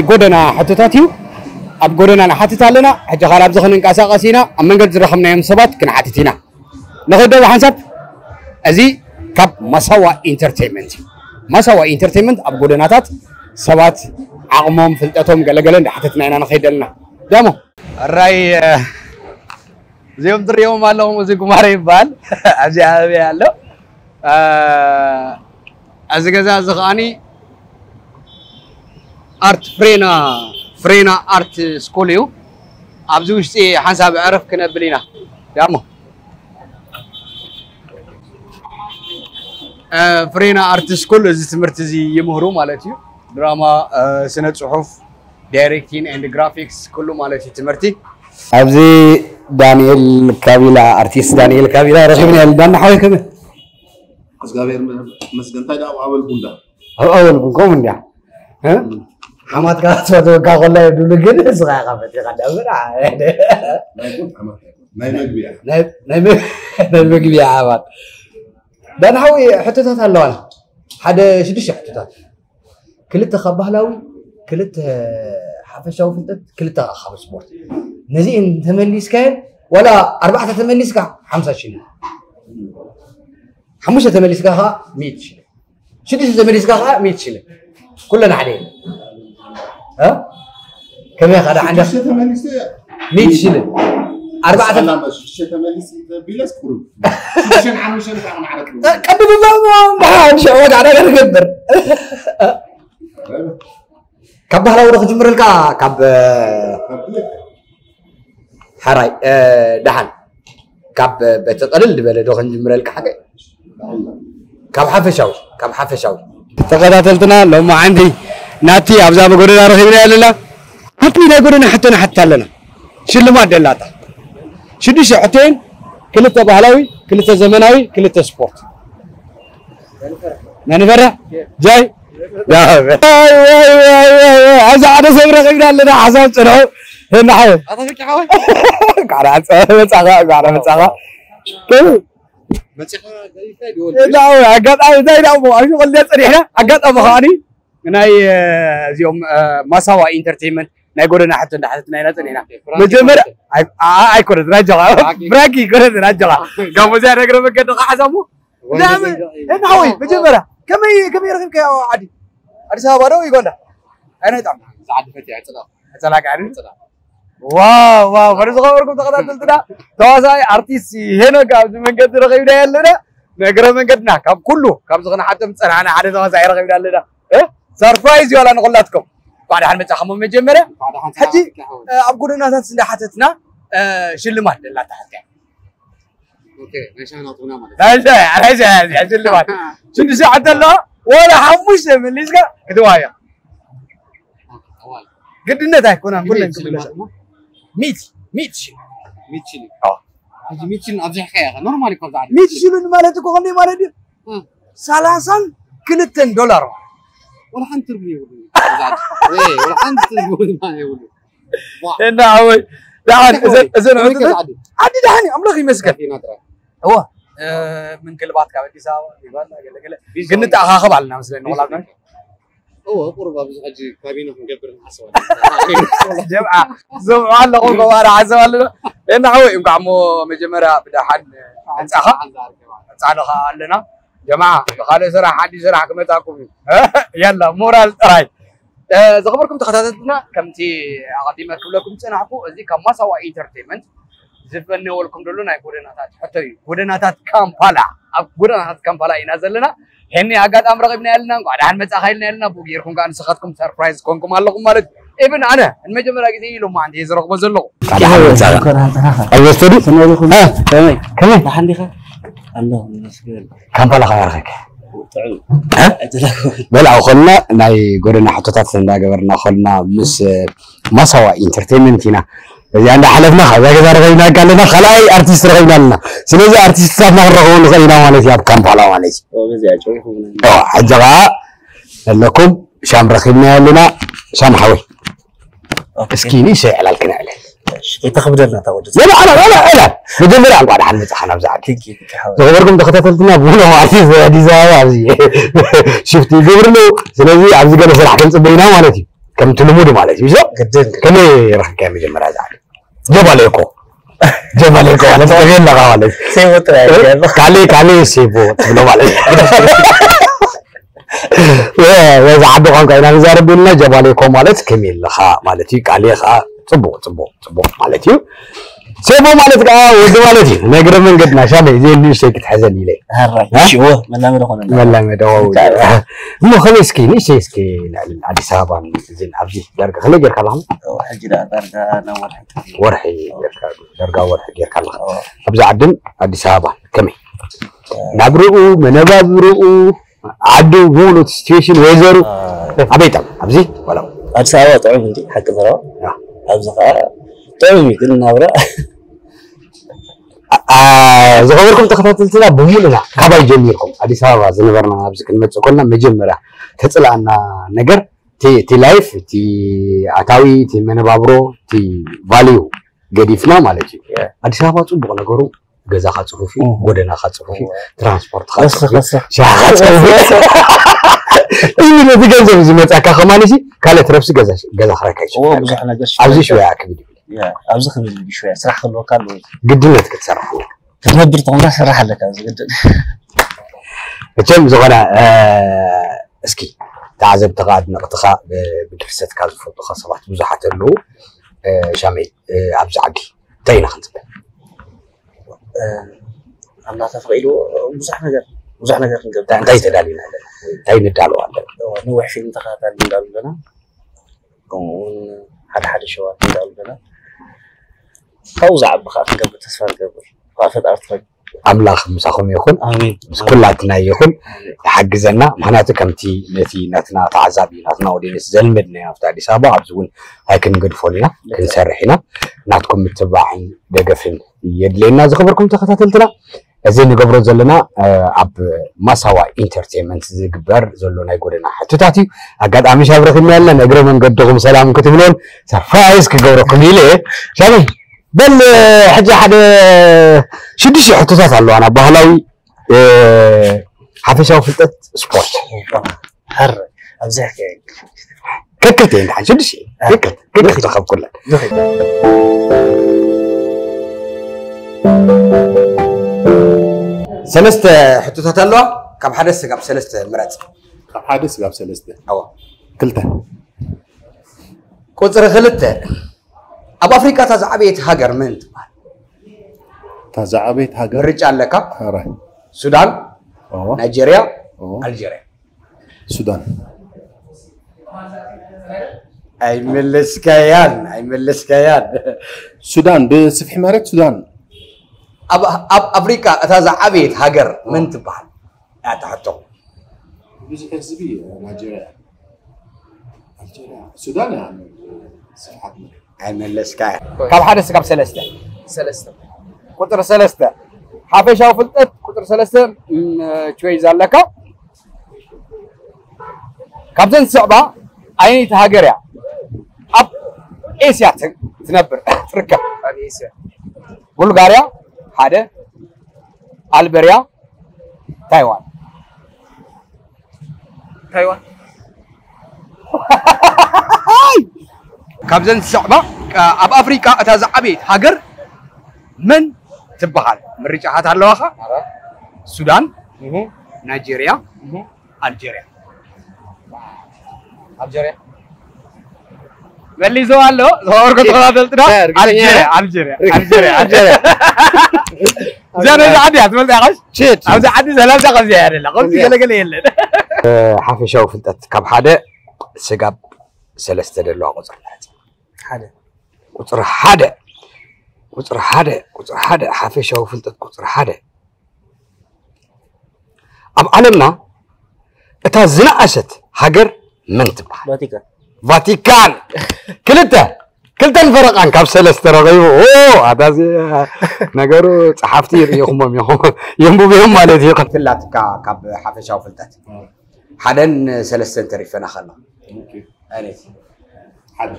ጎደና ሕቶታት እዩ። ኣብ ጎደና ንሓትት ኣለና። ሕጂ ኻል ኣብዚ ክንንቀሳቐስ ኢና። ኣብ መንገዲ ዝረኸብናዮም ሰባት ክንሓትት ኢና። ንኸዶ ብሓንሳብ እዚ ካብ ማሳዋ ኢንተርቴይንመንት እዩ። ማሳዋ ኢንተርቴይንመንት ኣብ ጎደናታት ሰባት ዓቕሞም፣ ፍልጠቶም፣ ገለገለ እንዳሓተትና ኢና ንኸይድ ዘለና። ዳሞ። ኣራይ፣ እ፣ እዚኦም ትሪኦም ኣለኹም፣ እዚ ጉማረ ይበሃል። ኣብዚ ኣበበ ኣሎ። እ፣ እዚ ገዛ እዚ ከዓኒ ኣርት ፍሬና፣ ፍሬና ኣርት ስኩል እዩ። ኣብዚ ውሽጢ ሓንሳብ ዕረፍ ክነብል ኢና። ዳሞ። እ፣ ፍሬና ኣርት ስኩል እዚ ትምህርቲ እዚ ይምህሩ ማለት እዩ። ድራማ፣ እ፣ ስነ ጽሑፍ፣ ዳይሬክቲንግ ኤንድ ግራፊክስ ኩሉ ማለት እዩ ትምህርቲ። ኣብዚ ዳንኤል ካቢላ፣ ኣርቲስት ዳንኤል ካቢላ ረኺብና። ዳና ሓወይ ከመይ? እግዚኣብሔር ይመስገን። እንታይ ደኣ ኣብ ኣበል ቡንዳ? ኣብ ኣበል ቡን ከምኡ እንድያ። እ? ሓማትካ ትፈትወካ ከሎ የድሉ ግን ንስኻ ኢኻ ፈቲኻ ደኣ እምበር፣ ኣ-፣ ናይ ቡን ሓማት ኣይኮነን። ናይ መግቢ እያ። ናይ፣ ናይ መ-፣ ናይ መግቢ እያ ሓማት። ዳን ሓወይ ሕቶታት ኣለዋና። ሓደ ሽዱሽተ ሕቶታት። ክልተ ካብ ባህላዊ፣ ክልተ ሓፈሻዊ ፍልጠት፣ ክልተ ካብ ስፖርት። ነዚኤን ተመሊስካየን፣ ዋላ ኣርባዕተ ተመሊስካ ሓምሳ ሽልም። ሓሙሽተ ተመሊስካ ኸዓ ሚእቲ ሽልም። ሽዱሽተ ተመሊስካ ኸዓ ሚእቲ ሽልም። ኩለን ሓደ እየን። እ? ከመይ ኸዓ ሓደ ሽዱሽተ ተመሊሱ ሚእቲ ሽልም። ኣርባዕተ ሰላም፣ ሽዱሽተ ተመሊሱ ተቢለስ ቁሩብ። ሽዱሽተን ሓሙሽተን ከዓ ማዕረ ቁሩብ። እ፣ ቀድም እዛ፣ እዛ፣ እዛ፣ ሽዑ ወጋዕና ክንገብር። ካብ ባህላዊ ዶ ክጅምረልካ? ካብ፣ ካብ ክልተ። ሓራይ፣ እ፣ ደሓን። ካብ በቲ ቅልል ዝበለ ዶ ክንጅምረልካ ሓቀይ? ካብ ሓፈሻዊ፣ ካብ ሓፈሻዊ። ተኸታተልትና ሎማዓንቲ ናቲ ኣብዛ ጎደና ረኺብና ኣለና። ሓንቲ ናይ ጎደና ሕቶ ንሓትት ኣለና። ሽልማት ደላታ። ሽዱሽተ ሕቶን ክልተ ባህላዊ፣ ክልተ ዘመናዊ፣ ክልተ ስፖርት። መንፈራ? ጃይ? ያ፣ ዋይ፣ ዋይ፣ ዋይ፣ ዋይ፣ ዋይ። ኣብዚ ሓደ ሰብ ረኺብና ኣለና፣ ሓሳብ ጽንሑ። ህናሐ። ኣታ ፍቂ ሓወይ? ቃራ መጻኻ፣ ቃራ መጻኻ። መጺኻ ገሪፍካ ይድወል። እና ኣጋጣሚ እንታይ ደኣ እሞ፣ ኣብ ሸቐል ድያ ጸኒሕና? ኣጋጣሚ ከዓኒ ናይ፣ እ፣ እዚኦም፣ እ፣ ማሳዋ ኢንተርቴይንመንት ናይ ጎደና ሕቶ እንዳሓተትና ኢና ጸኒሕና። ኦኬ፣ ፍራንክ መጀመርያ ማለት። ኣይ-፣ ኣ-፣ ኣይኮነን፣ ራጀኻ። ፍራንክ። ፍራንክ ኣይኮነን፣ ራጀኻ። ካብ እዚኣ ነግረ መገዲ ኸሓዛ እሞ፣ ወይ ብጣዕሚ፣ መገዲ። እና ሓወይ፣ መጀመርያ፣ ከመይ፣ ከመይ ረኺብካዮ ዓዲ? ኣዲስ ኣበባ ዶ ዩጋንዳ? ኣየናይ ጣዕሚ? እዛ ዓዲ ፈትያ፣ ዕጽላ። ዕጽላ ከዓኒ? ዕጽላ። ዋው፣ ዋው፣ በሉ ዝኸበርኩም ተኸታተልትና፣ ተዋሳኣይ ኣርቲስት ሄኖክ ኣብዚ መንገዲ ረኺብናዮ ኣለና። ንእግረ መንገድና፣ ካብ ኩሉ፣ ካብዚ ክንሓቶም ዝጸናሕና ሓደ ተዋሳኣይ ረኺብና ኣለና። እ? ሰርፕራይዝ እዩ ዋላ ንኹላትኩም። እንኳዕ ደሓን መጻኹም መጀመርያ። እንኳዕ ደሓን ሕጂ፣ ሰላም መጻኹም። እ፣ ኣብ ጎደናታት እንዳሓተትና፣ እ፣ ሽልማት ደላ ተሓትካ። ኦኬ፣ ናይ ሻሂ ናቱና ማለት። ናይ ሻሂ፣ ናይ ሻሂ፣ ናይ ሽልማት። ሽዱሽተ ሰዓት ኣሎ፣ ወላ ሓሙሽተ መሊስካ ክትዋያ። ኦኬ፣ ኣዋል። ግድነት ኣይኮነን፣ ግድነት ኩለን ሽልማት ክምለሳ። እሞ? ሚእቲ፣ ሚእቲ ሽልማት። ሚእቲ ሽልማት። ኣዎ። ሕጂ ሚእቲ ሽልማት ኣብዚሕካ ኢኻ፣ ኖርማል እኮ ኣብዚ ዓዲ። ሚእቲ ሽልማት ማለት እኮ ክንደይ ማለት እዩ? እ። ሰላሳን ክልተን ዶላር ማለት። ወላ ሓንቲ ትርጉም የብሉን። ኣብዚ ዓዲ። እ፣ ወላ ሓንቲ ትርጉም የብሉን። ዋ። እና ሓወይ፣ ደሓን፣ ከመይ እዘን፣ እዘን ከመይ ዕድመ ከ ዓዲ? ዓዲ ደሓን እዩ፣ ኣምላኽ ይመስገን። ኢና ጥራይ። እወ፣ እ፣ ምንክልባት ካብ ኣዲስ ኣበባ፣ ዩጋንዳ፣ ገለ ገለ። ቪዛ ግን እውን። ንተኣኻኸብ ኣለና መስለኒ፣ ንቆላብና። እወ፣ ቁሩብ ኣብዚ ሕጂ ካቢነ ክንገብር ንሓስብ ኣለና። ጀምዓ፣ ዝሰምዑ ኣለኹም፣ ከምኡ ሓስብ ኣለና። እና ሓወይ፣ እንኳዕ እሞ መጀመርያ ብደሓን መጻኻ። መጻኻ ኣለና። ጀምዓ፣ ብኻልእ ስራሕ፣ ሓድሽ ስራሕ ክመጻኩም እዩ። የላ፣ ሞራል ጥራይ። እ፣ ዝኸበርኩም ተኸታተልትና፣ ከምቲ ኣቐዲመ ክብለኩም ዝጸናሕኩ፣ እዚ ካብ ማሳዋ ኢንተርቴይንመንት ዝፈነወልኩም ዘሎ ናይ ጎደናታት ሕቶ እዩ። ጎደናታት ካምፓላ፣ ኣብ ጎደናታት ካምፓላ ኢና ዘለና። ሄኒ ኣጋጣሚ ረኺብና ኣለና፣ እንኳዕ ደሓን መጻኻ ኢልና ኣለና። ብኡ ጌርኩም ከኣ ንስኻትኩም ሰርፕራይዝ ኮንኩም ኣለኹም ማለት እዩ። ኢቭን ኣነ ንመጀመርያ ግዜ እዩ ሎማዓንቲ እየ ዝረኽቦ ዘለኹ። እንኳዕ ደሓን መጻኻ። እንኳዕ ደሓን ጸናኻ። ኣልበስተዱ? ስነ ዲኹም? እ? ከመይ? ከመይ? ደሓን ዲኻ? ኣለኹ፣ ይመስገን። ካምፓላ ከመይ ረኺብካ? ጥዑም። እ? ኣይተላኩ። በል፣ ኣብ ኾልና ናይ ጎደና ሕቶታት እንዳገበርና ኾልና ምስ፣ እ፣ ማሳዋ ኢንተርቴይንመንት ኢና። እዚኣ እንዳሓለፍና ካብዛ ገዛ ረኺብናካ ኣለና፣ ካልኣይ ኣርቲስት ረኺብና ኣለና። ስለዚ ኣርቲስትታትና ክንረኽቦ ንኽእል ኢና ማለት እዩ፣ ኣብ ካምፓላ ማለት እዩ። ኦ፣ በዚኣ ጨዊኹም። ኦ፣ ሕጂ ኸዓ ኣለኩም፣ ሻም ረኺብና ኣለና። ሻም ሓወይ። ኦኬ። እስኪ ንእሽተይ ዕላል ክነዕልል። እሺ። ከይተኽብደልና እታ ወዲ لا لا لا لا لا. መጀመርያ እንኳዕ ደሓን መጻኻ ናብዛ ዓዲ። ቲንኪ ቲንኪ ሓወይ ዝኸበርኩም ተኸታተልትና ብሙሉ ማለት እዚ ኣዲስ ኣበባ ኣብዚ ሽፍቲ ይገብር ኣለዉ። ስለዚ ኣብዚ ገለ ስራሕ ክንጽበ ኢና ማለት እዩ። ከምቲ ልሙድ ማለት እዩ። ሶ ግድን ከመይ ረኽብካዮ መጀመርያ እዛ ዓዲ? ጀባሌኮ ጀባሌኮ ማለት ከመይ ኣለኻ ማለት እዩ። ሴቦ ጥራይ ገለ ካሌ ካሌ ሴቦ ትብሎ ማለት እዩ። ወ- ወዛ ዓዲ ቋንቋ ኢና ንዛረብ ዘለና። ጀባሌኮ ማለት ከመይ ኣለኻ ማለት እዩ። ካሌ ኸዓ ጽቡቕ ጽቡቕ ጽቡቕ ማለት እዩ። ሴቦ ማለት ከዓ ወዲ ማለት እዩ። ናይ እግረ መንገድና ሻመይ እዚኤን ንእሽተይ ክትሕዘን ኢለ ሃራይ እ? ሽዎ መላመደ ኾነ መላመደ ዋው ብቻ። እሞ ከመይ እስኪ ንእሽተይ እስኪ ንዕልል ኣዲስ ኣበባን እዚን ኣብዚ ዳርጋ ከመይ ጌርካ ኣለኹም? ሕጂ ደኣ ዳርጋ ናብ ወርሒ ወርሒ ጌርካ ዳርጋ ወርሒ ጌርካ ኣለኻ ኣብዚ ዓድን ኣዲስ ኣበባን ከመይ ናብርኡ መነባብርኡ ዓዱ ሙሉ ሲትዌሽን ወይዘሩ ኣበይ ጠም ኣብዚ ወላ ኣዲስ ኣበባ ጥዑም እንዲ ሓቂ ዘረባ ያ። ኣብዚ ከዓ ጥዑም እዩ ግን ናብራ አ- ዝኸበርኩም ተኸታተልትና ብሙሉና ካባይ ጀሚርኩም ኣዲስ ኣበባ ዝነበርና ኣብዚ ክንመፅእ ኮልና መጀመርያ ተፅላኣና ነገር እቲ እቲ ላይፍ እቲ ኣታዊ እቲ መነባብሮ እቲ ቫልዩ ገዲፍና ማለት እዩ። ኣዲስ ኣበባ ፅቡቕ ነገሩ ገዛኻ ፅፉፍ እዩ፣ ጎደናኻ ፅፉፍ እዩ፣ ትራንስፖርትኻ ፅፉፍ እዩ፣ ሻኻ ፅፉፍ እዩ። እዚ ነቲ ገንዘብ ዝመፃካ ከማን ሲ ካልእ ትረፍሲ ገዛ ገዛ ክረካ ይችላል። ብዙሕ ነገር ኣብዚ ሽወያ ክብል ይብል ኣብዚ ክብል ብሽወያ ስራሕ ክህልወካ ኣለዎ። ግድነት ክትሰርሕ ክትነብር ተኾንካ ስራሕ ኣለካ ዝግድን መቸም ዝኾነ እ፣ እስኪ ተዓዘብትኻ ኣድነቕትኻ ብ- ብድርሰትካ ዝፈልጡኻ ሰባት ብዙሓት ኣለዉ። እ፣ ሻመይ እ፣ ኣብዚ ዓዲ እንታይ ኢና ክንፅበ? ኣምላኽ ተፈቒዱ ብዙሕ ነገር ብዙሕ ነገር ክንገብር እንታይ እንታይ ተዳሊና ኣለና? እንታይ ንዳለዋ ኣለና? ነዊሕ ፊልም ተኸታታሊ እንዳሉ ኣለና። ከምኡ እውን ሓደ ሓደ ሸዋት እንዳሉ ኣለና። ካብኡ ዝዓቢ ከዓ ክንገብር ተስፋ ንገብር። ከዓ ፈጣሪ ትፈ ኣምላኽ ምሳኹም ይኹን ኣሜን ምስ ኩላትና ይኹን ይሓግዘና። ምክንያቱ ከምቲ ነቲ ናትና ተዓዛቢ ናትና ኦዲየንስ ዘልመድናዮ ኣብቲ ኣዲስ ኣበባ ኣብዚ እውን ኣይክንገድፎን ኢና፣ ክንሰርሕ ኢና። ናትኩም ምትባዕን ደገፍን የድልየና። ዝኸበርኩም ተኸታተልትና እዚ ንገብሮ ዘለና እ፣ ኣብ ማሳዋ ኢንተርቴንመንት ዝግበር ዘሎ ናይ ጎደና ሕቶታት እዩ። ኣጋጣሚ ሻብ ረኺብና ኣለና እግረ መንገድኹም ሰላም ክትብሎን ሰርፕራይዝ ክገብረኩም ኢለ ሻበይ በል ሕጂ ሓደ ሽዱሽተ ሕቶታት ኣለዋና ባህላዊ እ፣ ሓፈሻዊ ፍልጠት ስፖርት ሕር ኣብዚ ሕከ ከክልተ እንድሓን ሽዱሽተ ከክልተ ከክልተ ካብ ኩለን ሰለስተ ሕቶታት ኣለዋ። ካብ ሓደ ስጋብ ሰለስተ ምረፅ። ካብ ሓደ ስጋብ ሰለስተ ኣዎ ክልተ ቁፅሪ ክልተ ኣብ ኣፍሪቃ እታ ዝዓበየት ሃገር መን ትበሃል? እታ ዝዓበየት ሃገር ምርጫ ኣለካ። ኧረ ሱዳን፣ ኦ ናይጄርያ፣ ኦ ኣልጀርያ። ሱዳን ኣይመለስካያን ኣይመለስካያን። ሱዳን ብስፍሒ መሬት ሱዳን ኣብ ኣብ ኣፍሪቃ እታ ዝዓበየት ሃገር መን ትበሃል? እያ እታ ሕቶ። ብዙሕ ህዝቢ ናይጀርያ ኣልጀርያ ሱዳን እያ ስፍሓት መሬት ኣይመለስካያን። ካብ ሓደ ስጋብ ሰለስተ ሰለስተ ቁፅሪ ሰለስተ ሓፈሻዊ ፍልጠት ቁፅሪ ሰለስተ ቾይዝ ኣለካ። ካብዘን ዝስዕባ ኣየነይቲ ሃገር እያ ኣብ ኤስያ ት- ትነብር ትርከብ? ኣብ ኤስያ ቡልጋርያ ሓደ፣ ኣልበርያ፣ ታይዋን። ታይዋን ካብዘን ዝስዕባ ኣብ ኣፍሪቃ እታ ዝዓበየት ሃገር መን ትበሃል? ምርጫታት ኣለዋኻ። ሱዳን፣ ናይጄርያ፣ ኣልጀርያ። ኣልጀርያ መሊሱ ኣሎ። ዝኸበርኩ ተኸታተልትና ኣልጀርያ ኣልጀርያ ኣልጀርያ ኣልጀርያ እዛ ነዛ ዓዲ እያ ትፈልጥ ያኸሽ ኣብዚ ዓዲ ሰላምታ ከምዚ እያ ደላ ከምዚ ገለገለ የለን። ሓፈሻዊ ፍልጠት ካብ ሓደ ስጋብ ሰለስተ ደለዋ ቁፅሪ ምረፅ። ሓደ ቁፅሪ ሓደ ቁፅሪ ሓደ ቁፅሪ ሓደ ሓፈሻዊ ፍልጠት ቁፅሪ ሓደ ኣብ ዓለምና እታ ዝነኣሰት ሃገር መን ትበሃል? ቫቲካን ቫቲካን። ክልተ ክልተን ፈረቃን ካብ ሰለስተ ረኺቡ። ኦ ኣታ እዚ ነገሩ ጸሓፍቲ ይርእኹሞም ኢኹም የንብብዮም ማለት እዩ። ፍላትካ ካብ ሓፈሻዊ ፍልጠት ሓደን ሰለስተን ተሪፈና ከሎ ኣነት ሓደ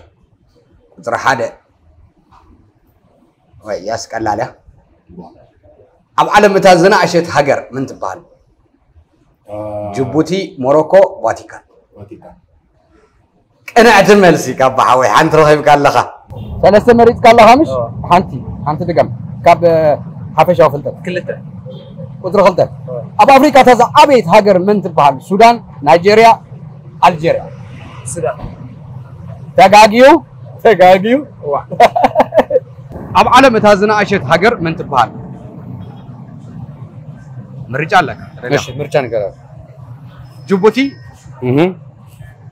ቁፅሪ ሓደ ወይ ያስቀላል እያ። ኣብ ዓለም እታ ዝነኣሸት ሃገር መን ትበሃል? ጅቡቲ፣ ሞሮኮ፣ ቫቲካን። ቫቲካን። ቅንዕቲ መልሲ ካብ ሓወይ ሓንቲ ረኺብካ ኣለኻ። ሰለስተ መሪፅካ ኣለኻ ምሽ? ሓንቲ ሓንቲ ድገም ካብ ሓፈሻዊ ፍልጠት። ክልተ። ቁፅሪ ክልተ። ኣብ ኣፍሪካ እታ ዝዓበየት ሃገር መን ትበሃል? ሱዳን፣ ናይጄርያ፣ ኣልጄርያ። ሱዳን። ተጋግዩ ተጋግዩ። ኣብ ዓለም እታ ዝነኣሸት ሃገር መን ትበሃል? ምርጫ ኣለካ። እሺ ምርጫ ንገረን። ጅቡቲ፣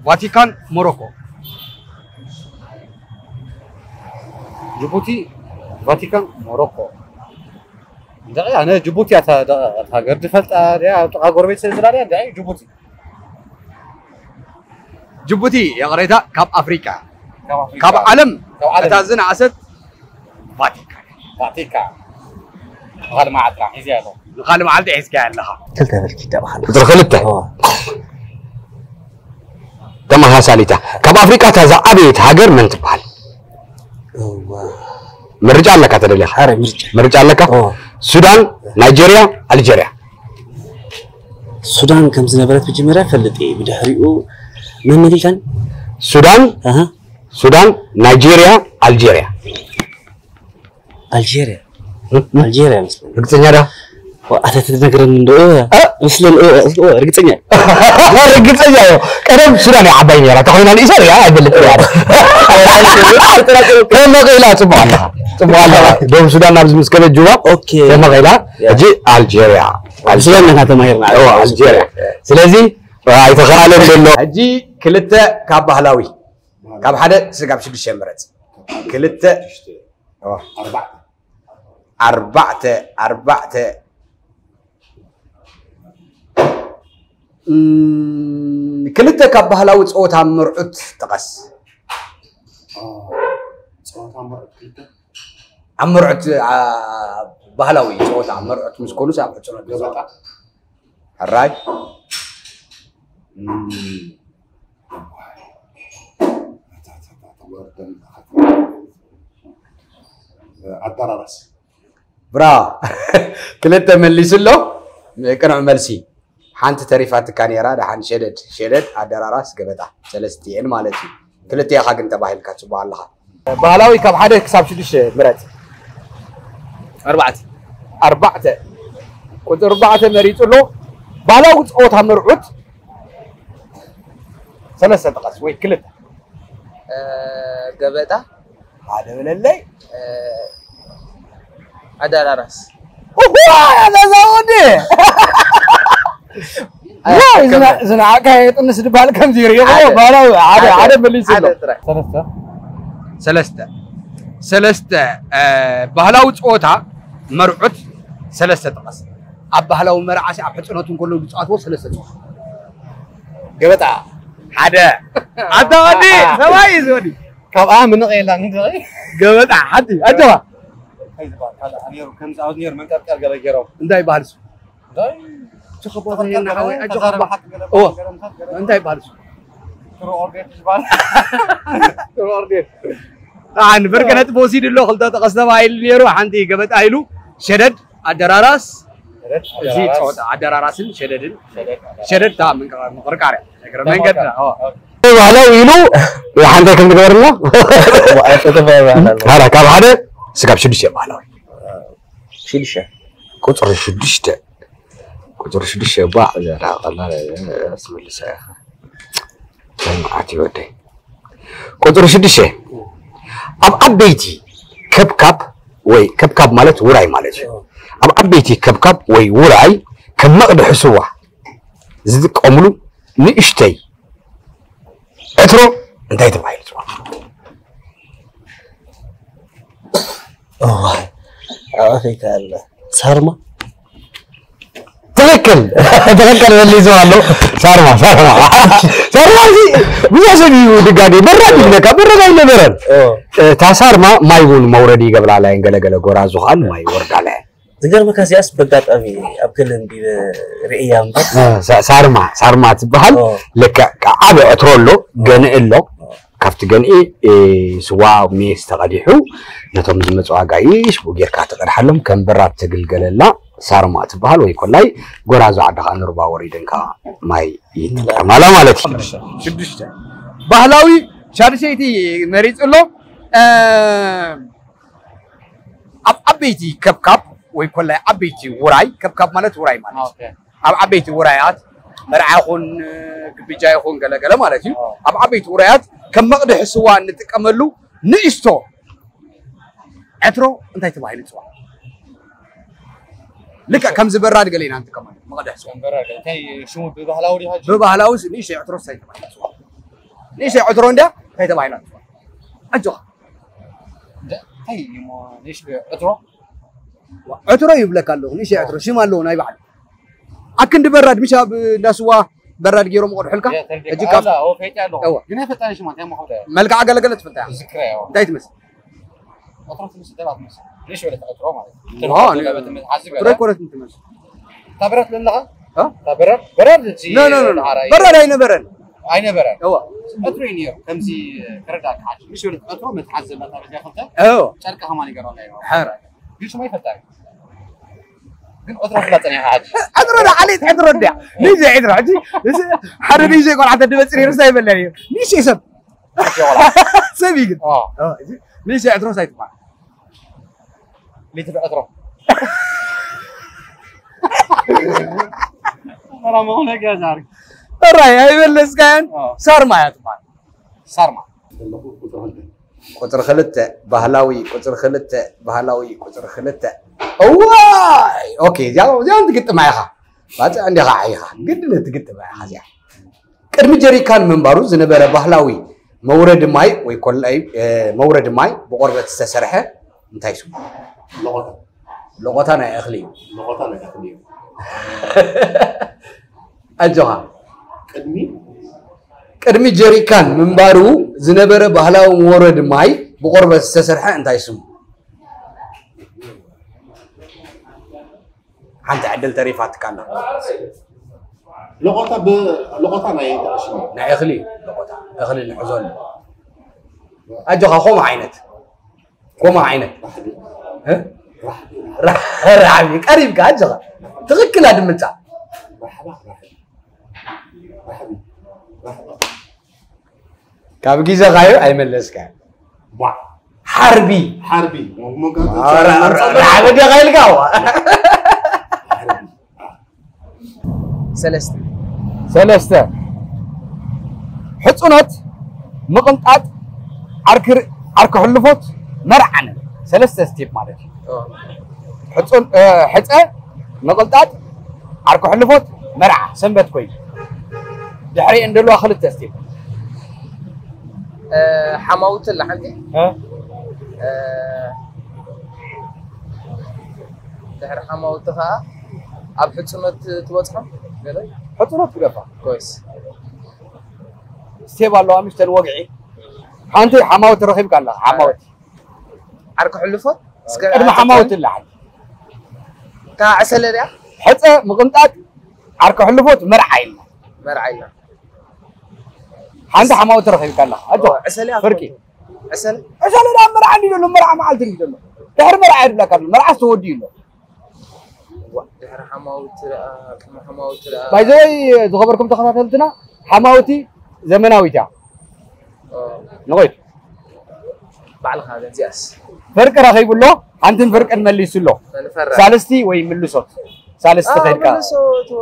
ቫቲካን፣ ሞሮኮ። ጅቡቲ፣ ቫቲካን፣ ሞሮኮ። እንታይ ኣነ ጅቡቲ ኣታ ኣታ ሃገር ድፈልጣ ድያ ኣብ ጥቓ ጎረቤት ስለ ዝላ ድያ እንታይ ጅቡቲ። ጅቡቲ ይቕሬታ ካብ ኣፍሪካ ካብ ዓለም እታ ዝነኣሰት ቫቲካን። ቫቲካን። ብኻልእ መዓልቲ ሒዘ ኣሎ። ንኻልእ መዓልቲ ሒዝካያ ኣለኻ። ክልተ በልኪ ደባኻል ቁፅሪ ክልተ ተመሳሳሊታ። ካብ ኣፍሪካ እታ ዝዓበየት ሃገር መን ትበሃል? ምርጫ ኣለካ ተደሊኻ? ኣረ ምርጫ ምርጫ ኣለካ? ሱዳን፣ ናይጄርያ፣ ኣልጄርያ። ሱዳን ከም ዝነበረት መጀመርያ ፈልጥ እየ። ብድሕሪኡ መን መሊካን? ሱዳን፣ ኣሃ ሱዳን፣ ናይጄርያ፣ ኣልጄርያ። ኣልጄርያ ኣልጄርያ መስለኒ። ርግፀኛ ዳ? ኣታ ትነግረኒ እንዶ ምስለን ርግፀኛ ርግፀኛ እዮ። ቀደም ሱዳን እያ ዓባይ ነራ ተኮይና ንኢሳ ሪኣ ኣይፈልጥ እያ። ተመቂላ ጽቡቅ ኣለኻ ጽቡቅ ኣለኻ። ደቡብ ሱዳን ናብዚ ምስ ከደት ጁባ ኦኬ ተመቂላ። ሕጂ ኣልጄርያ ሱዳን ነካ ተማሂርና ኦ ኣልጄርያ። ስለዚ ኣይተኸኣለን ዘሎ። ሕጂ ክልተ ካብ ባህላዊ ካብ ሓደ ስጋብ ሽዱሽተ ምረጽ። ክልተ ኣርባዕተ ኣርባዕተ ክልተ ካብ ባህላዊ ፀወታ መርዑት ጥቀስ። ፀወታ መርዑት ክልተ ኣብ መርዑት ባህላዊ ፀወታ መርዑት ምስ ኮኑስ ኣብ ሕፅኖት ሕራይ ኣደራራስ ብራ ክልተ መሊሱ ኣሎ። ቅኑዕ መልሲ። ሓንቲ ተሪፋትካ ነይራ። ደሓን ሸደድ ሸደድ ኣደራራስ ገበጣ ሰለስቲኤን ማለት እዩ። ክልተ ኢኻ ግን ተባሂልካ ጽቡቕ ኣለኻ። ባህላዊ ካብ ሓደ ክሳብ ሽዱሽተ ምረጽ። ኣርባዕተ ኣርባዕተ ቁፅሪ ኣርባዕተ መሪጹ ኣሎ። ባህላዊ ፀወታ መርዑት ሰለስተ ጥቀስ ወይ ክልተ። ገበጣ ሓደ በለለይ። ኣደራራስ እዋ ያዛዛ ወዲ ዝነዓቅካ የጥንስ ድበሃል ከምዚ ሪኢኹ ባህላዊ ሓደ ሓደ መሊሱ ኣሎ። ሰለስተ ሰለስተ ሰለስተ ባህላዊ ፀወታ መርዑት ሰለስተ ጥቀስ። ኣብ ባህላዊ መርዓሲ ኣብ ሕፅኖት እንከሎ ዝፃወትዎ ሰለስተ ፀወታ። ገበጣ ሓደ ኣታ ወዲ ሰብኣይ እዚ ወዲ ካብኣ ምንቕ የላ ገበጣ ሓንቲ ኣጆኻ ከምዚ ኣብ ነሩ መንቀርቀር ገለ ገይሮም እንታይ ይበሃል እሱ? እንታይ ይበሃል እሱ? ኣን በርከ ነጥቢ ወሲዱ ኣሎ። ክልተ ጠቐስ ተባሂሉ ነይሩ። ሓንቲ ገበጣ ኢሉ ሸደድ ኣደራራስ እዚ ጸወታ ኣደራራስን ሸደድን ሸደድ እታ ምንቅርቃር እያ። እግረ መንገድና ባህላዊ ኢሉ ሓንታይ ከም ትገበርና ኣይፈተፈ ካብ ሓደ ስጋብ ሽዱሽተ ባህላዊ ሽዱሽተ ቁፅሪ ሽዱሽተ ቁፅሪ ሽዱሽተ እባ እዛ ደኣ ቀላል እያ፣ ትምልሳ ኢኻ። መዓት እዩ ወደይ። ቁፅሪ ሽዱሽተ ኣብ ዓበይቲ ከብካብ ወይ ከብካብ ማለት ውራይ ማለት እዩ። ኣብ ዓበይቲ ከብካብ ወይ ውራይ ከም መቕድሒ ስዋ ዝጥቀምሉ ንእሽተይ ዕትሮ እንታይ ተባሂሉ ይፅዋዕ? ኣፈይካ ኣለ ሳርማ ትክክል ትክክል መሊሱ ኣሎ። ሳርማ ሳርማ ሳርማ እዚ ብዙሕ ሰብ እዩ ድጋገ በራድ ይብለካ በራድ ኣይነበረን። እታ ሳርማ ማይ እውን መውረዲ ይገብራላ እየን ገለገለ ጎራ ዝኸኣል ማይ ይወርዳላ እየን። ዝገርመካ እዚኣስ በጋጣሚ ኣብ ክሊ ኣንቢበ ርእያ እምበር ሳርማ ሳርማ ትበሃል። ልክዕ ዓቢ ዕትሮ ኣሎ ገንኢ ኣሎ ካብቲ ገንኢ ስዋ ሜስ ተቐዲሑ ነቶም ዝመፁ ኣጋይሽ ብኡ ጌርካ ትቐድሓሎም። ከም በራድ ተግልገለላ ሳርማ ትበሃል ወይ ኮላይ ጎራዙ ዓዲ ከዓ ንሩባ ወሪደን ከዓ ማይ ይጥቀማላ ማለት እዩ። ሽዱሽተ ባህላዊ ሻድሸይቲ መሪፁ ኣሎ። ኣብ ዓበይቲ ከብካብ ወይ ኮላይ ዓበይቲ ውራይ፣ ከብካብ ማለት ውራይ ማለት እዩ። ኣብ ዓበይቲ ውራያት መርዓ ይኹን ግብጃ ይኹን ገለገለ ማለት እዩ። ኣብ ዓበይቲ ውራያት ከም መቕድሒ ስዋ እንጥቀመሉ ንእሽቶ ዕትሮ እንታይ ተባሂሉ ይፅዋዕ? ልክዕ ከምዚ በራድ ገለ ኢና ንጥቀመሉ መቕድሒ ስዋ። ብባህላዊ ንእሽተይ ዕትሮ እንታይ ተባሂሉ ይፅዋዕ? ንእሽተይ ዕትሮ እንድያ እንታይ ተባሂላ ትፅዋዕ? ኣጆኻ። እንታይ እዩ እሞ ንእሽተይ ዕትሮ? ዕትሮ ይብለካ ኣለኹ። ንእሽተይ ዕትሮ ሽም ኣለዎ ናይ ባዕሉ። ኣክንዲ በራድ ምሽ ኣብ እንዳ ስዋ በራድ ገይሮም ይቐድሑልካ። ሕጂ ካብ ግን ኣይፈጣን ሽማ እንታይ ሞ መልክዓ ገለገለ ትፈልጣ እያ። እንታይ ትመስል? ዕትሮ ኣይኮነትን ትመስል። እታ በራድ ለለኻ እታ በራድ በራድ እቲ በራድ ኣይነበረን። ኣይነበረን። እዋ ዕትሮ እዩ ነይሩ። ከምዚ ክረዳእካ ሓጂ ምስ በለት ዕትሮ መትሓዚ ዘላ ታበዚያ ክልተ ጨርቂ ከማን ይገርም። ሕረ ግን ሽማ ይፈልጣ እዩ። ግን ዕትሮ ፍላ ጸኒኻ ሓጂ ዕትሮ ዳ ዓሌት ዕትሮ እንድያ ንዘይ ዕትሮ ሕጂ ሓደ ንዘይ ቆልዓ ተድበፅር ይርሳ ይበለ እዩ ንሽ ሰብ ሰብ እዩ ግን ንሽ ዕትሮ ሳይትባል ሊትር ዕትሮ ራይ ኣይመለስካያን። ሳርማ እያ ትባል። ሳርማ ቁፅሪ ክልተ ባህላዊ ቁፅሪ ክልተ ባህላዊ ቁፅሪ ክልተ እዋይ ኦኬ እዚኣ እዚኣ ትግጥማ ኢኻ ባፅዕ እንዲኻ ኢኻ ግድን ትግጥማ ኢኻ እዚኣ ቅድሚ ጀሪካን ምንባሩ ዝነበረ ባህላዊ መውረዲ ማይ ወይ ኮላይ መውረዲ ማይ ብቆርበት ዝተሰርሐ እንታይ ስሙ? ሎቆታ። ሎቆታ ናይ እኽሊ እዩ። ሎቆታ ናይ እኽሊ እዩ። ኣጆኻ። ቅድሚ ቅድሚ ጀሪካን ምንባሩ ዝነበረ ባህላዊ መውረዲ ማይ ብቆርበት ዝተሰርሐ እንታይ ስሙ? ሓንቲ ዕድል ተሪፋትካ ኣላ። ሎቆታ ብ ሎቆታ ናይ እንታይ ሽሙ? ናይ እኽሊ እዩ። ሎቆታ እኽሊ ንሕዘሉ። ኣጆኻ ከምኡ ዓይነት ከምኡ ዓይነት እ? ራሕቢ ቀሪብካ ኣጆኻ ትኽክል ኣድምፃ ካብ ግዜኻዮ ኣይመለስካ ሓርቢ ሓርቢ ራዕበ ዲኻ ኢልካ ሰለስተ ሰለስተ ሕፁኖት ምቕንጣጥ ዓርኪ ሕልፎት መርዓ ንብል ሰለስተ ስቴፕ ማለት እዩ ሕፀ ምቕልጣጥ ዓርኪ ሕልፎት መርዓ ሰንበት ኮይኑ ድሕሪአን ዘለዋ ክልተ ስቴፕ ሓማውቲ ኣላ ሓንቲ ድሕሪ ሓማውቲ ከዓ ኣብ ሕፅኖት ትበፅሖ ገለ ሕፅኖት ትገፋ ኮይስ ስቴፕ ኣለዋ ምሽተን ወግዒ ሓንቲ ሓማውቲ ረኺብካ ኣለኻ ሓማውቲ ዓርኪ ሕልፎት ቅድሚ ሓማውቲ ኣላ ሓንቲ እታ ዕሰለ ድያ ሕፀ ምቕንጣጥ ዓርኪ ሕልፎት መርዓ ኢልና መርዓ ኢልና ሓንቲ ሓማውቲ ረኺብካ ኣለኻ ኣጆ ዕሰለ ፍርቂ ዕሰለ ዕሰለ ዳ መርዓ እንዲ ዘሎ መርዓ መዓልቲ እንዲ ዘሎ ድሕሪ መርዓ የድብለካ ኣሎ መርዓ ዝተወዲኡ ኣሎ ድሕሪ ሓማውቲ ደኣ ቅድሚ ሓማውቲ ደኣ ባይዘወይ ዝኸበርኩም ተኸታተልትና ሓማውቲ ዘመናዊት እያ ንቆይቱ ባዕልኻ ገዚኣስ ፍርቂ ረኺቡ ኣሎ ሓንትን ፍርቅን መሊሱ ኣሎ ሳልስቲ ወይ ምልሶት ሳልስቲ ከድካ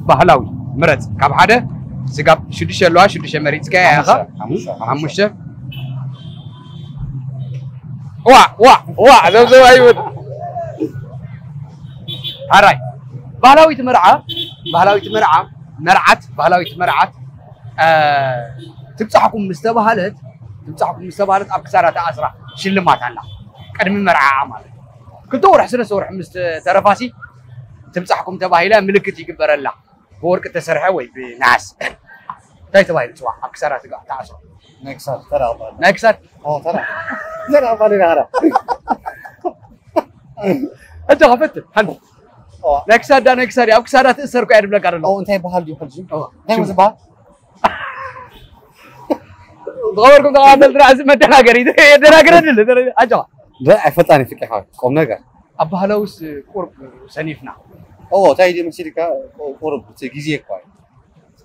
ባህላዊ ምረፅ ካብ ሓደ ስጋብ ሽዱሽተ ኣለዋ ሽዱሽተ መሪፅካ ኢኻ ሓሙሽተ ዋ ዋ ዋ ዘብዘብ ኣይብል ሓራይ ባህላዊት መርዓ ባህላዊት መርዓ መርዓት ባህላዊት መርዓት ትብፃሕኩም ምስ ተባሃለት ትብፃሕኩም ምስ ተባሃለት ኣብ ክሳዳ ተኣስራ ሽልማት ኣላ ቅድሚ መርዓኣ ማለት ክልተ ወርሒ ሰለስተ ወርሒ ምስ ተረፋሲ ትብፃሕኩም ተባሂላ ምልክት ይግበረላ ብወርቂ ተሰርሐ ወይ ብነሃስ እንታይ ተባሂሉ ፅዋዕ ኣብ ክሳዳ ትኣስሮ ናይ ክሳድ ተራ ናይ ክሳድ ተራ ተራ እጆ ከፈት ሓንቲ ናይ ክሳዳ ናይ ክሳድ ኣብ ክሳዳ ትእሰር እኮ እያ ድብለካ ደሎ እንታይ ይበሃል ድዩ ሕጂ እንታይ ዝበሃል ዝኸበርኩም ተኸታተልትና፣ እዚ መደናገሪ የደናግረኒ ኣሎ። ኣጆኻ። لا ኣይፈልጣን ፍቅኻ ቁም ነገር። ኣብ ባህላውስ ቁርብ ሰኒፍና። ኦ እንታይ ድዩ መሲልካ? ቁርብ እቲ ግዜ እኳ እዩ።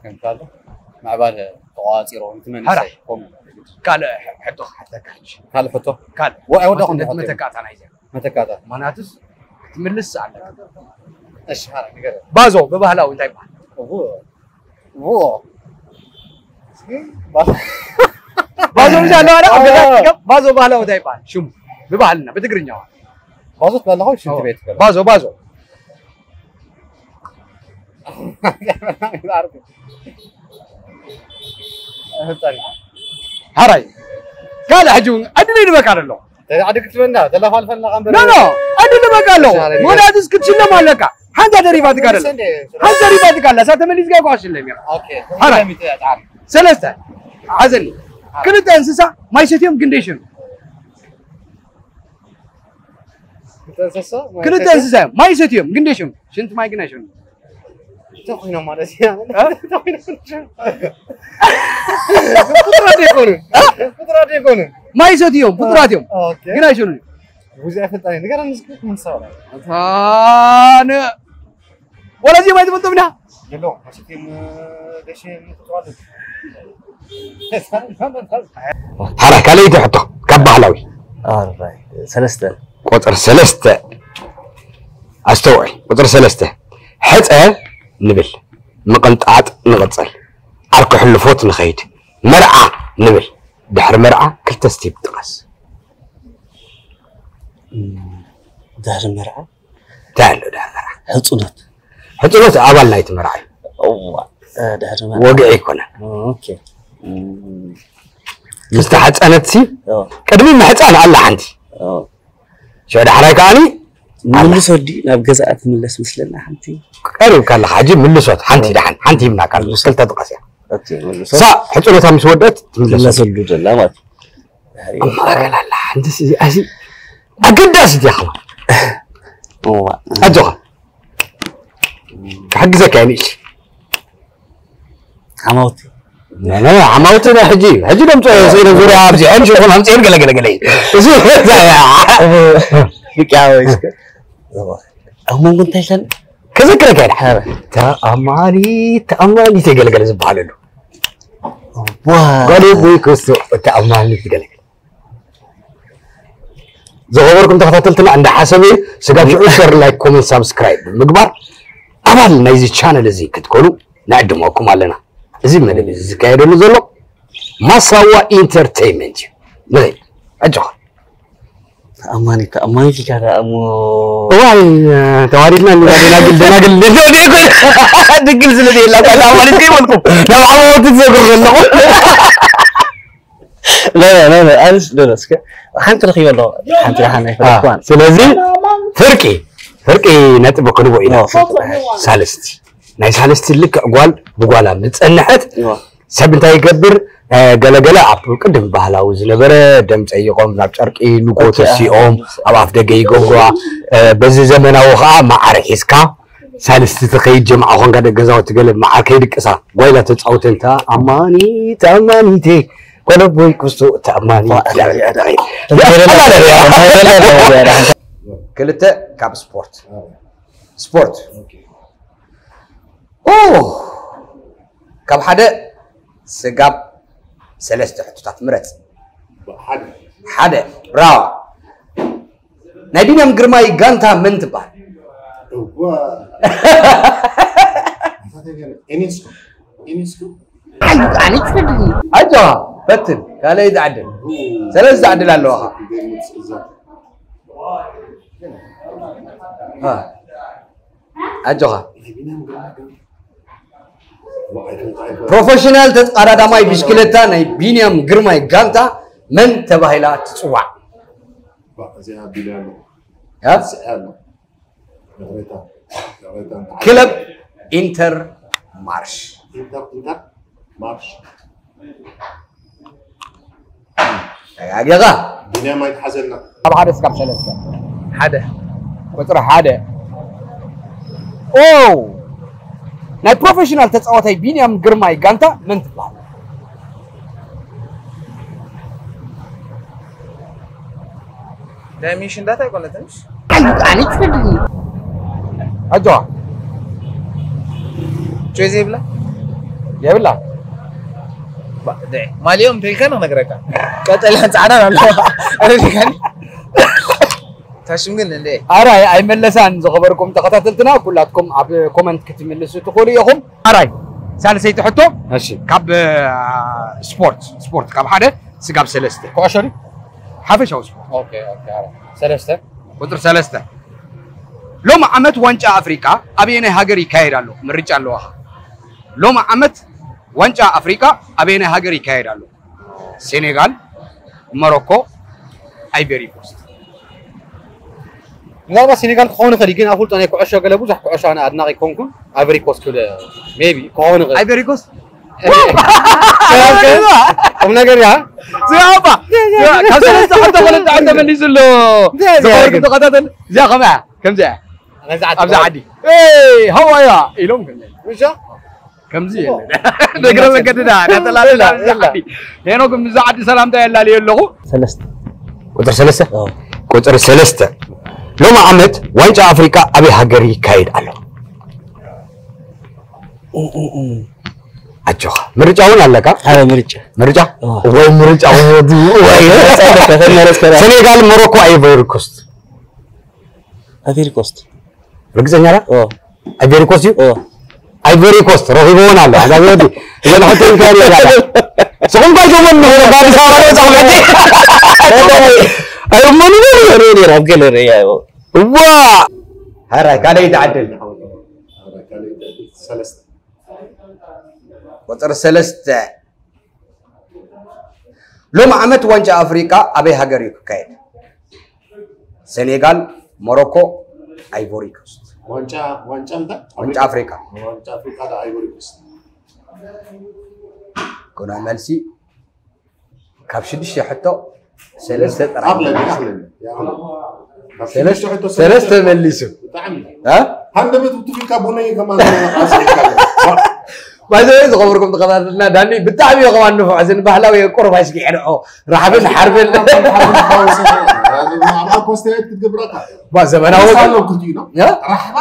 ከምታለ ምዕባለ ተቋፂሮ እንትመንሰይ ከምኡ። ካልእ ሕቶ ክሓተካ ሕጂ። ካልእ ሕቶ? ካልእ ወ- ኣይወዳኹም ነቲ ሕቶ። መተካእታ ናይዚኣ። መተካእታ። ምኽንያቱስ ክትምልስ ኣለካ። እሺ፣ ሃራ ንገረኒ። ባዞ ብባህላዊ እንታይ ይበሃል? እዎ። እዎ። እስኪ፣ ባዞ። ባዞ ምሽ ኣለዋ ዳ? ኣብ ገዛ ትጥቀም? ባዞ ባህላዊ እንታይ ይበሃል? ሽሙ። ብባህልና፣ ብትግርኛ። ባዞ ትበላለኻ ወይ ሽንቲ ቤት ትበላለኻ? ባዞ፣ ባዞ። ሃራይ ካልእ ሕጂ እውን ዕድል ይድበካ ኣሎ። ተዳዕድግ ትበና ተለፋልፈና ከም ኖ ኖ፣ ዕድል ይድበካ ኣሎ። ምክንያቱ ክትሽለም ኣለካ። ሓንታ ደሪፋትካ ኣላ። ሓንታ ደሪፋትካ ኣላ። እሳ ተመሊስካ እኳ ሽለም ኢኻ። ሃራይ ሰለስተ ሓዘኒ። ክልተ እንስሳ ማይ ሰትዮም ግን ደይሸኑ። ክልተ እንስሳ ማይ ክልተ እንስሳ እዮም። ማይ ይሰትዮም ግን ደይሸኑ። ሽንቲ ማይ ግን ኣይሸኑ። እንታይ ኮይኖም ማለት እዩ? እንታይ ኮይኖም? ፍጡራት ኣይኮኑን። ፍጡራት ኣይኮኑን። ማይ ይሰትዮም ፍጡራት እዮም። ኦኬ። ግን ኣይሸኑ። ብዙ ኣይፈልጣን። ንገረኒ እስኪ ምን ሰው ነው? ኣነ ወላዚ ማይ ትፈልጦም ኢና። የሎ ማሸቴም ደሽ ፍጡራት ሓራ ካልኣይቲ ሕቶ ካብ ባህላዊ ኣራይ ሰለስተ ቁፅሪ ሰለስተ ኣስተውዕል። ቁፅሪ ሰለስተ ሕፀ ንብል ምቕንጣጥ ንቕፅል ዓርኪ ሕልፎት ንኸይድ መርዓ ንብል ድሕሪ መርዓ ክልተ ስቴፕ ጥቀስ። ድሕሪ መርዓ እንታይ ኣሎ ድሕሪ መርዓ? ሕፁነት። ሕፁነት ኣባል ናይቲ መርዓ እዩ። እዋ፣ እ፣ ድሕሪ መርዓ። ወግዒ ኣይኮነን። ኦኬ። ምስ ተሓፀነት ሲ ኦ፣ ቅድሚ ምሕፃን ኣላ ሓንቲ። ኦ። ሸ ዳሕራይ ከዓኒ ምልሶ ዲ ናብ ገዛኣ ትምለስ ምስለና ሓንቲ። ቀሪብካ ኣለኻ ሕጂ ምልሶት ሓንቲ ደሓን ሓንቲ ሂብናካ ኣለና። ክልተ ጥቀስ እያ። ኦኬ፣ ምልሶ። እሳ ሕፁነታ ምስ ወደት ትምለሶ። ትምለሰሉ ዘላ ማለት እዩ። ኣማእከል ኣላ ሓንቲ ሲ ኣዚ ኣገዳሲት እያ ከማን። እዋ። ኣጆኻ። ክሕግዘካ እየ ንእሽተይ። ዓማውቲ ናይ ዓማውቲ ናይ ሕጂ ሕጂ ደምፅኦ ስኢነ ዙርያ ኣብዚሐን ሽኹን ኣምፅኤን ገለገለገለ እዩ። እዚ ብቅያ ወይ እስከ ኣብ መንጎ እንታይ ኢለን ክዝክረካ ኢላ ተኣማኒ ተኣማኒ ተገልገለ ዝበሃለሉ ጓል ወይ ክስቶ ተኣማኒ ትገልገለ ዝኸበርኩም ተኸታተልትና እንዳ ሓሰብ እዩ። ስጋብ ሽዑ ሸር፣ ላይክ፣ ኮመንት፣ ሳብስክራይብ ብምግባር ኣባል ናይዚ ቻነል እዚ ክትኮኑ ንዕድመኩም ኣለና። እዚ መደብ እዚ ዝካየደሉ ዘሎ ማሳዋ ኢንተርቴይንመንት እዩ። ንኸይድ ዕጆኻ። ተኣማኒ ተኣማኒ ፊካ ደኣ እሞ እዋይ ተዋሪድና እንዲ ደናግል ደናግል ድግል ስለ ዘየላ እኳ ተኣማኒ ከይበልኩም ናብ ዓማውቲ ትዘግሩ ዘለኹም لا لا لا لا أنس لا لا اسكت حنت رخي والله حنت رح ناكل كمان ስለዚ ፍርቂ ፍርቂ ነጥቢ ክንቦ ኢና ሳልስቲ ናይ ሳልስቲ ልክዕ ጓል ብጓላ ምፀንሐት ሰብ እንታይ ይገብር ገለገለ ኣብ ቅድም ባህላዊ ዝነበረ ደም ፀይቆም ናብ ጨርቂ ንጎ ተሲኦም ኣብ ኣፍ ደገ ይገብሩዋ በዚ ዘመናዊ ከዓ ማዓር ሒዝካ ሳልስቲ ትኸይድ ጀምዓ ኾንካ ደገዛውቲ ገለ ማዓር ከይድቅሳ ጓይላ ተፃውተን ተኣማኒተ ኣማኒተ ጓለቦይ ክስቶ ተኣማኒ ክልተ ካብ ስፖርት ስፖርት ካብ ሓደ ስጋብ ሰለስተ ሕቶታት ምረፅ ሓደ ብራዋ ናይ ቢንያም ግርማይ ጋንታ መን ትበሃል? ኣጆኻ ፈትን ካልኣይ ዝዓድል ሰለስተ ዝዓድል ኣለዋኻ ኣጆኻ ፕሮፌሽናል ተቃዳዳማይ ብሽክለታ ናይ ቢንያም ግርማይ ጋንታ መን ተባሂላ ትፅዋዕ? እዚኣ ኣቢለ ኣለኹ። ያ? ስዐ ኣለኹ። ይቕሬታ። ይቕሬታ። ክለብ ኢንተር ማርሽ። ኢንተር፣ ኢንተር ማርሽ። ተጋጊኻ። ቢንያም ኣይትሓዘልና። ካብ ሓደ እስካብ ሰለስተ። ሓደ። ቁፅሪ ሓደ። ኦ! ናይ ፕሮፌሽናል ተፃዋታይ ቢንያም ግርማይ ጋንታ መን ትበሃል? ናይ ሚሽን ዳታ ኣይኮነትን። ኣጆዋ ቾይዝ የብላ የብላ ማሊኦም እንተኢልካ ንክነግረካ ቀጠልያን ፃዕዳን ኣለዋ። ረዲካኒ ታሽም ግን እንደ ኣራይ ኣይመለሳን። ዝኸበርኩም ተኸታተልትና ኩላትኩም ኣብ ኮመንት ክትምልሱ ትኽእሉ ኢኹም። ኣራይ ሳልሰይቲ ሕቶ እሺ ካብ ስፖርት ስፖርት ካብ ሓደ ስጋብ ሰለስተ ኩዕሾ ድዩ ሓፈሻዊ ስፖርት ሰለስተ ቁፅሪ ሰለስተ ሎሚ ዓመት ዋንጫ ኣፍሪቃ ኣበየናይ ሃገር ይካየድ ኣሎ? ምርጫ ኣለዋኻ። ሎሚ ዓመት ዋንጫ ኣፍሪቃ ኣበየናይ ሃገር ይካየድ ኣሎ? ሴኔጋል፣ ሞሮኮ፣ ኣይቨሪ ኮስት። ምናልባት ሴኔጋል ክኸውን ይኽእል እዩ፣ ግን ኣፍልጦ ናይ ኩዕሾ ገለ ብዙሕ ኩዕሾ ኣነ ኣድናቂ ኮንኩን ኣይቨሪ ኮስት ክብል ሜቢ ክኸውን ይኽእል። ኣይቨሪ ኮስት ቁም ነገር እያ። ዝያባ ካብ ሰለስተ ሕቶ ክልተ ሕቶ ተመሊሱ ኣሎ። ዝኸበርኩም ተኸታተል እዚኣ ከምኣ እያ ከምዚኣ እያ። ኣብዛ ዓዲ ሃዋያ ኢሎም ከምዚ ከምዚ የለን። እግረ መንገድና እናተላለና ኣብዚ ዓዲ ሄኖክ ምስዛ ዓዲ ሰላምታ የላልየ ኣለኹ። ሰለስተ ቁፅሪ ሰለስተ ቁፅሪ ሰለስተ ሎሚ ዓመት ዋንጫ ኣፍሪቃ ኣበይ ሃገር ይካየድ ኣሎ? ኣጆኻ ምርጫ እውን ኣለካ። ሓደ ምርጫ ምርጫ ወይ ምርጫ ወይ ተመረጽከ ሴኔጋል፣ ሞሮኮ፣ ኣይቨሪ ኮስት። ኣፊሪ ኮስት ርግጸኛ ዳ ኦ ኣይቨሪ ኮስት እዩ። ኦ ኣይቨሪ ኮስት ረኺብዎን ኣሎ። ኣዛ ወዲ እዘን ሕቶ ይካየድ ይላል። ስኹም ጋር ጀመን ነው ባዲስ አበባ ነው ጻፈቲ። ኣይመኑ ሬ ሬ ራብ ገለ ሬ ያው ዋ ሀራይ ካልኣይ ተዓደል ሰለስተ ቁፅሪ ሰለስተ ሎሚ ዓመት ዋንጫ ኣፍሪቃ ኣበይ ሃገር እዩ ክካየድ? ሴኔጋል፣ ሞሮኮ፣ ኣይቮሪ ኮስት። ዋንጫ ዋንጫ እንታይ ዋንጫ ኣፍሪቃ ዋንጫ ኣፍሪቃ ዳ ኣይቮሪ ኮስት ግና መልሲ ካብ ሽዱሽተ ሕቶ ሰለስተ ጥራይ ኣብ ለሚ መሊሱ። ኣብ ለሚ ያው ሰለስተ ሰለስተ መሊሱ ብጣዕሚ እ? ሃንደበት ብትፊልካ ቡነይ ከማን ኣስሪካ ባይዘ ዝኸበርኩም ተኸታተልና ዳኒ ብጣዕሚ እዩ ከማን ንፉዕ እዚ ንባህላዊ ቁሩብ ኣይስጊዕ ንዑ ራሕብን ሓርብን ኮስተያት ክትገብረካ ባ ዘመናዊ ሳሎ ክልቲኡ ነው እ? ራሕባ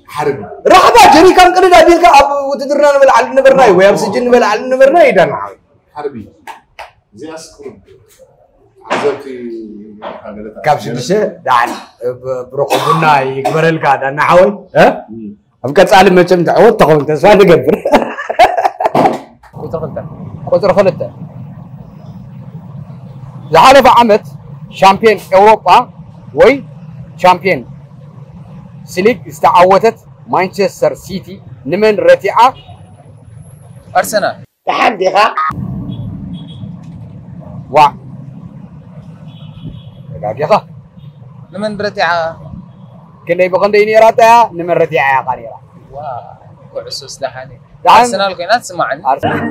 ሓርቢ ራሕባ ጀሪካን ቅድድ ኣቢልካ ኣብ ውትድርና ንበልዓሉ ነበርና እዩ ወይ ኣብ ስጅን ንበልዓሉ ነበርና እዩ ዳና ሓወይ ሓርቢ እዚኣ ስክሩ ዓዘብቲ ካብ ሽዱሽተ ዳዓል ብሮኮ ቡና ይግበረልካ ዳና ሓወይ እ? ኣብ ቀፃሊ መቸም ትዕወት ተኸውን ተስፋ ንገብር ቁፅሪ ክልተ ዝሓለፈ ዓመት ሻምፒዮን ኤውሮጳ ወይ ሻምፒዮን ስሊግ ዝተዓወተት ማንቸስተር ሲቲ ንመን ረቲዓ? ኣርሰናል ደሓን ዲኻ? ዋዕ ተጋጊኻ ንመን ረቲዓ ክንደይ ብኽንደይ ነይራ እያ ንመን ረቲዓ እያ ነይራ ኩዕሶ ስዳሓኒ ደሓን ኣርሰናል ኮይና ትስማዓኒ ኣርሰናል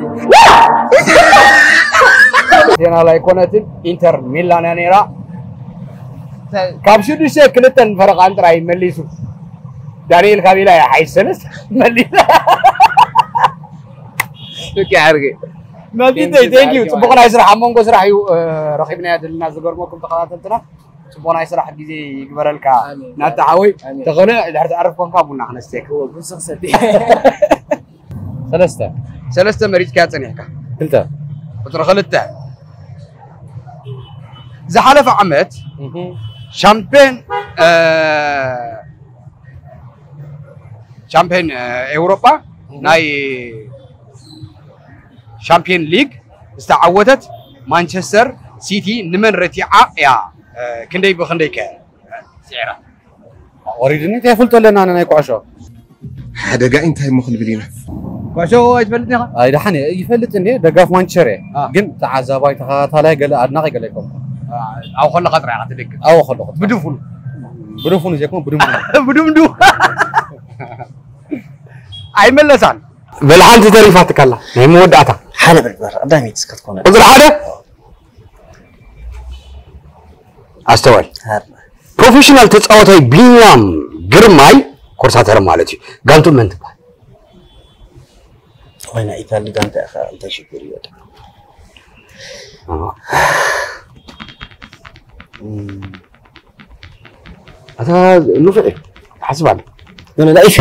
ኣይኮነትን ኢንተር ሚላን እያ ነይራ ካብ ሽዱሽተ ክልተን ፈረቓን ጥራይ መሊሱ ዳንኤል ካቢላ እያ ሓይሽ ሰለስተ መሊሳ ደቂ ዓርገ መዚተይ ቴንኪዩ ፅቡቕ ናይ ስራሕ ኣብ መንጎ ስራሕ እዩ ረኺብናዮ ዘለና ዝገርመኩም ተኸታተልትና ፅቡቕ ናይ ስራሕ ግዜ ይግበረልካ ናታ ሓወይ ተኾነ ድሕር ትዕርፍ ኮንካ ቡና ክነስተየክ ቡንስኽሰቲ ሰለስተ ሰለስተ መሪፅካ ፀኒሕካ ክልተ ቁፅሪ ክልተ ዝሓለፈ ዓመት ሻምፒዮን ሻምፒዮን ኤውሮጳ ናይ ሻምፒዮን ሊግ ዝተዓወተት ማንቸስተር ሲቲ ንመን ረቲዓ እያ? ክንደይ ብክንደይ ከ ስዒራ? ወሪድኒ እንታይ ይፈልጦ ኣለና ኣነ ናይ ኩዕሾ ሓደጋ እንታይ እሞ ክንብል ኢና ኩዕሾ ኣይትፈልጥን ኢኻ? ኣይደሓን እየ ይፈልጥ እንዴ ደጋፍ ማንቸስተር እየ አ። ግን ተዓዛባይ ተኸታታላይ ገለ ኣድናቂ ገለ ይኮንኩ ኣብ ከለኻ ጥራይ ኢኻ ትደግፍ ኣዎ ከለኹ ብድፉኑ ብድፉኑ ዘይኮን ብድምዱ ብድምዱ ኣይመለሳን በል ሓንቲ ተሪፋትካ ኣላ ናይ መወዳእታ ሓደ በል በር ቀዳመይቲ እስከ ትኮነ ቁፅሪ ሓደ ኣስተዋል ፕሮፌሽናል ተፃዋታይ ቢንያም ግርማይ ኮርሳተር ማለት እዩ ጋንቱ መን ትበሃል ወይ ናይ ኢታሊ ጋንታ ኢኻ እንታይ ሽግር እዩ ኣሃ። ኣታ ንፉዕ እዩ። ሓስብ ኣሎ። ኖ ናይ ኢፊ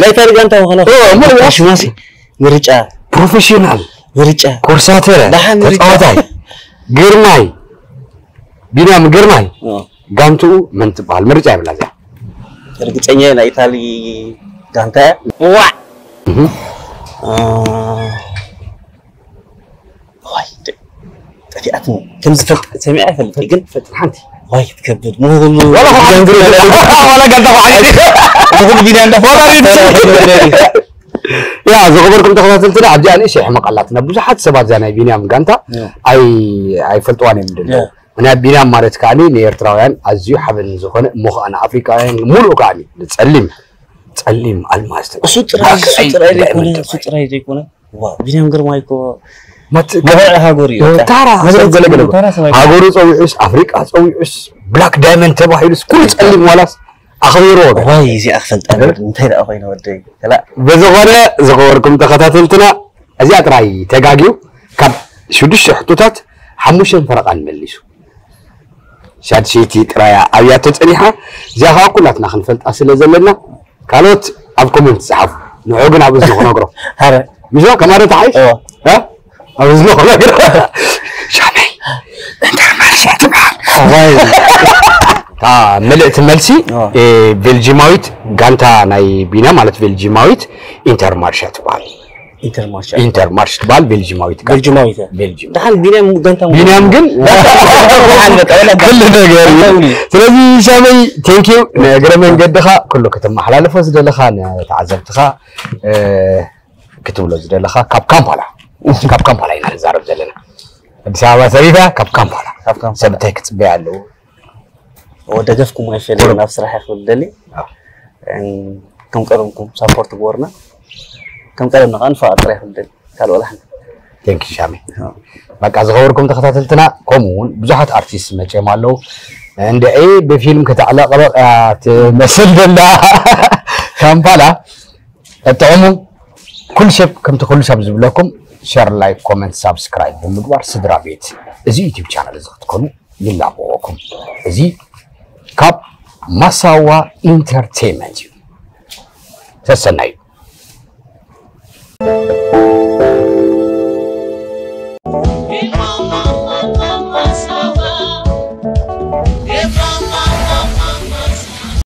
ናይ ታሪክ ጋንታ ምዃና ኦ፣ እሞ ሽማሲ ምርጫ ፕሮፌሽናል ምርጫ ኮርሳተረ ደሓን ምርጫ። ተፃዋታይ ግርማይ ቢንያም ግርማይ ኦ፣ ጋንትኡ መን ትበሃል? ምርጫ የብላ እዚኣ። ርግፀኛ ናይ ኢታሊ ጋንታ እያ። ዋ እህ። አ፣ ዋይ ጠፊኣትኒ። ከም ዝፈልጥ ሰሚዐ ኣይፈልጥ ግን ፈጥን ሓንቲ ዋይ ትከብድ ምሁሉ ዋላ ኸዓ ዋላ ጋንታ ኸዓ ምሁሉ ቢንያም እንዳፈ ያ ዝኸበርኩም ተኸታተልትና ኣብዚኣ ንእሽተይ ሕመቕ ኣላትና። ብዙሓት ሰባት እዛ ናይ ቢንያም ጋንታ ያ። ኣይ ኣይፈልጥዋን እዮም ደለዉ። ያ። ምክንያት ቢንያም ማለት ከዓኒ ንኤርትራውያን ኣዝዩ ሓበን ዝኾነ እሞ ኸዓ ንኣፍሪካውያን ሙሉእ ከዓኒ ንፀሊም ፀሊም ኣልማዝ እሱ ጥራይ እሱ ጥራይ ዘይኮነ እሱ ጥራይ ዘይኮነ ዋ ቢንያም ግርማይ እኮ መት- መብርዒ ሃገሩ እዩ በቃ። ታራ መብርዒ ሰብ ገለገለ ታራ ሰብ ኣይኮነ። ሃገሩ ፀዊዑስ ኣፍሪቃ ፀዊዑስ ብላክ ዳይመንድ ተባሂሉስ ኩሉ ፀሊም ዋላስ ኣኽቢርዎ ገለ ዋይ እዚኣ ክፈልጣ ነበር እንታይ ደኣ ኮይነ ወደይ ከላ ብዝኾነ ዝኸበርኩም ተኸታተልትና እዚኣ ጥራይ ተጋግዩ ካብ ሽዱሽተ ሕቶታት ሓሙሽተን ፈረቓን መሊሱ ሻድሸይቲ ጥራያ ኣብያቶ ፀኒሓ እዚኣ ከዓ ኩላትና ክንፈልጣ ስለ ዘለና ካልኦት ኣብ ኮመንት ዝሓፉ ንዑ ግን ኣብ እዝኑ ክነግሮ ሀረ ምሽ ከማዶ ተሓይሽ እዎ። እ? ኣብ እዝኑ ክነግሮ ሻመይ እንታይ ማለት እያ ትበሃል እታ ምልእቲ መልሲ እዎ። እ፣ ቤልጂማዊት ጋንታ ናይ ቢና ማለት ቤልጂማዊት ኢንተርማርሻ ትበሃል ኢንተርማርሻ ኢንተርማርሽ ትበሃል ቤልጂማዊት ጋንታ ቤልጂማዊት ቤልጂም ደሓን ቢንያም ጋንታ ቢንያም ግን በቃ፣ በቃ፣ በቃ፣ ኩሉ ነገር እዩ ስለዚ ሻመይ ቴንኪዩ ንእግረ መንገድኻ ኩሉ ከተመሓላልፎ ዝደለኻ ንተዓዘብትኻ እ፣ ክትብሎ ዝደለኻ ካብ ካምፓላ ካብ ካምፓላ ኢና ንዛረብ ዘለና ኣዲስ ኣበባ ሰሪፋ ካብ ካምፓላ ካብ ካምፓላ። ሰብ እንታይ ክፅበያ ኣለዎ ወደገፍኩም ኣይፈለየን ናብ ስራሕ ይኽእል ደሊ ኣዎ። ከም ቀደምኩም ሳፖርት ግበሩና ከም ቀደምና ከዓ ንፋቐር ጥራይ ይኽእል ደሊ ካልእ ወላ ሓንቲ ቴንኪ ሻሚ በቃ ዝኸበርኩም ተኸታተልትና ከምኡ እውን ብዙሓት ኣርቲስት መፅዮም ኣለዉ እንድዒ ብፊልም ከተዕለቕለቕ እያ ትመስል ዘላ ካምፓላ እጥዕሙ ኩሉ ሰብ ከምቲ ኩሉ ሰብ ዝብለኩም ሸር ላይክ ኮመንት ሳብስክራይብ ብምግባር ስድራ ቤት እዚ ዩቲብ ቻናል እዚ ክትኮኑ ይላበወኩም እዚ ካብ ማሳዋ ኢንተርቴንመንት እዩ ሰሰናዩ